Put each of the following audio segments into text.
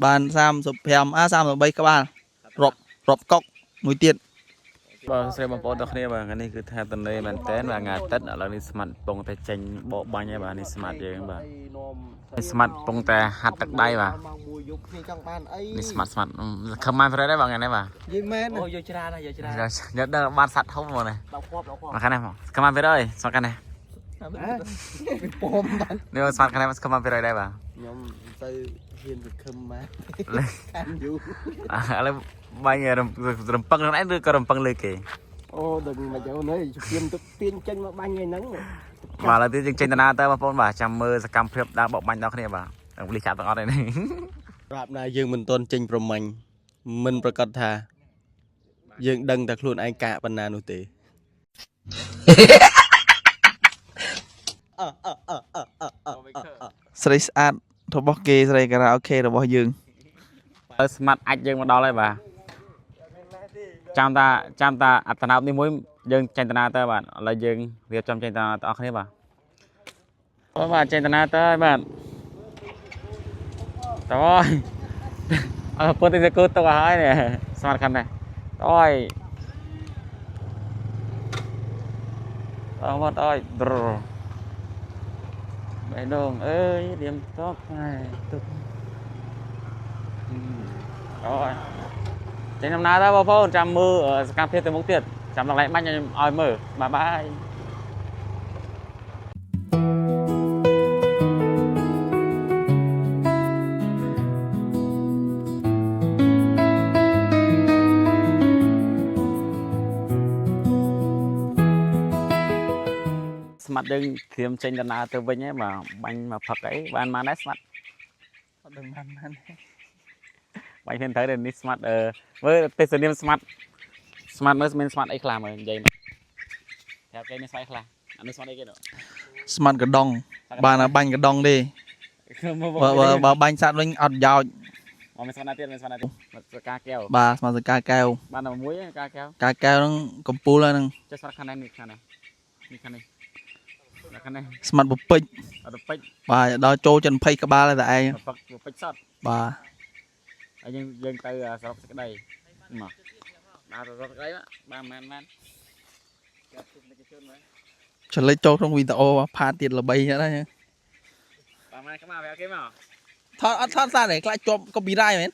បាន35អា33ក្បាលរាប់រាប់កុកមួយទៀត បាទស្រីបងប្អូនទាំងគ្នាបាទថ្ងៃនេះគឺថាតនេមែនតើបាទថ្ងៃអាទិត្យឥឡូវនេះស្មាត់ពងតែចេញបកបាញ់ហើយបាទនេះស្មាត់យើងបាទនេះស្មាត់ពងតែហាត់ទឹកដៃបាទ មួយយប់គ្នាចង់បានអី នេះស្មាត់ស្មាត់ខំបានប្រេដែរបាទថ្ងៃនេះបាទ និយាយមែន អូយកច្រើនណាស់យកច្រើន ញ៉ាំដល់បានសัตว์ធំហ្មងនេះ ដល់គ្រាប់ដល់គ្រាប់ មកខាងនេះមកខំបានប្រេស្មាត់ខាងនេះ ពីពំបាន នេះស្មាត់ខាងនេះខំបានប្រេដែរបាទ ខ្ញុំទៅហ៊ានសង្ឃឹមមក កាន់យូរ ឥឡូវបាញ់រំពឹងខ្លួនឯងឬក៏រំពឹងលើគេ អូដឹងមកយកនេះជៀមទឹកទាញចេញមកបាញ់ថ្ងៃហ្នឹង បាទឥឡូវទៀតយើងចេញតាណាទៅបងប្អូនបាទចាំមើលសកម្មភាពដើរបកបាញ់ដល់គ្នាបាទទាំងលិះចាប់ទាំងអត់ឯនេះ ប្រាប់ណាយើងមិនទាន់ចេញប្រមាញ់មិនប្រកាសថា យើងដឹងតែខ្លួនឯងកាកប៉ុណ្ណានោះទេ ស្រីស្អាតរបស់គេស្រីការ៉ាអូខេរបស់យើង ឥឡូវស្មាត់អាចយើងមកដល់ហើយបាទចាំតាចាំតាអត្តនោបនេះមួយយើងចេញតាណាទៅបាទឥឡូវយើងរៀបចំចេញតាណាទាំងអស់គ្នាបាទអូបាទចេញតាណាទៅហើយបាទតើយអើពត់ទៅគូទុកឲ្យហើយនេះស្មាត់ខាងនេះតើយអើមកតើយដ្របេះដូងអើយរៀមតបហើយទុក អូយចេញដំណើរទៅបងប្អូនចាំមើលសកម្មភាពទៅមុខទៀតចាំដល់កន្លែងបាញ់ខ្ញុំឲ្យមើលបាយបាយស្មាត់យើងត្រៀមចេញដំណើរទៅវិញហើយបាទបាញ់មកផឹកអីបានមកដែរស្មាត់ អត់ដឹងបានបាន បាញ់គ្នាត្រូវតែនេះស្មាត់អឺមើលទេសនាមស្មាត់ស្មាត់មើលមានស្មាត់អីខ្លះមើលនិយាយមកប្រាប់គេមានស្មាត់អីខ្លះអានេះស្មាត់អីគេនោះ ស្មាត់កដងបានតែបាញ់កដងទេបើបើបើបាញ់សัตว์វិញអត់ប្រយោជន៍ មកមានស្មាត់ណាទៀតមានស្មាត់ណាទៀតសកាកែវ បាទស្មាត់សកាកែវ បានតែមួយឯងកាកែវ កាកែវហ្នឹងកំពូលហើយហ្នឹង ចេះស្មាត់ខាងនេះនេះខាងនេះនេះខាងនេះខាងនេះ ស្មាត់ពពេច អត់ពេច បាទដល់ចូលចិន20ក្បាលហើយតែឯង ពឹកពេចសត បាទ ហើយយើងយើងទៅសរុបសេចក្តីមកបាទសរុបសេចក្តីមកបាទមែនមែនកាត់ទុកនៅជឿនមើល ឆ្លិចចូលក្នុងវីដេអូផាតទៀតល្បីហ្នឹងណា បាទមែនក្បាលវាគេមក ថតអត់ថតសារទេខ្លាចជាប់ copyright មែន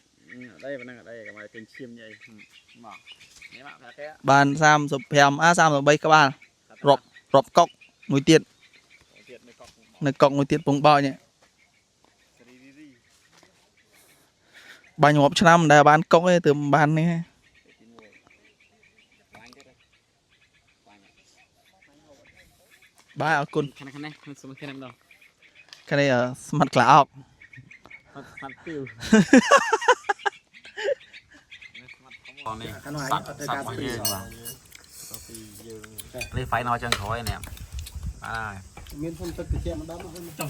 អត់អីប៉ុណ្ណឹងអត់អីកុំឲ្យចេញឈាមញ៉ៃមកនេះមកប្រាប់គេ បាន35អា33ក្បាលរាប់រាប់កុកមួយទៀត ទៀតនៅកុក នៅកុកមួយទៀតពងបោចនេះបាញ់រាប់ឆ្នាំមិនដែលបានកុកទេទើបបាននេះបាទអរគុណ ខាងនេះខ្ញុំសុំខាងនេះម្ដង ខាងនេះស្មាត់ក្លាអក ស្មាត់ពីវនេះសត្វសត្វរបស់យើងបាទនេះ final ចុងក្រោយនេះបាទ មានសុំទឹកត្រជាក់ម្ដង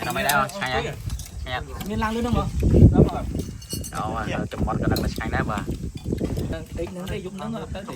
ចាំមិនដែរឆ្ងាញ់ហើយឆ្ងាញ់ មានឡើងលឿនហ្នឹងបង អូចំមាត់ក៏ដឹងតែឆ្ងាញ់ដែរបាទ តិចហ្នឹងទេយប់ហ្នឹងអត់ទៅទេ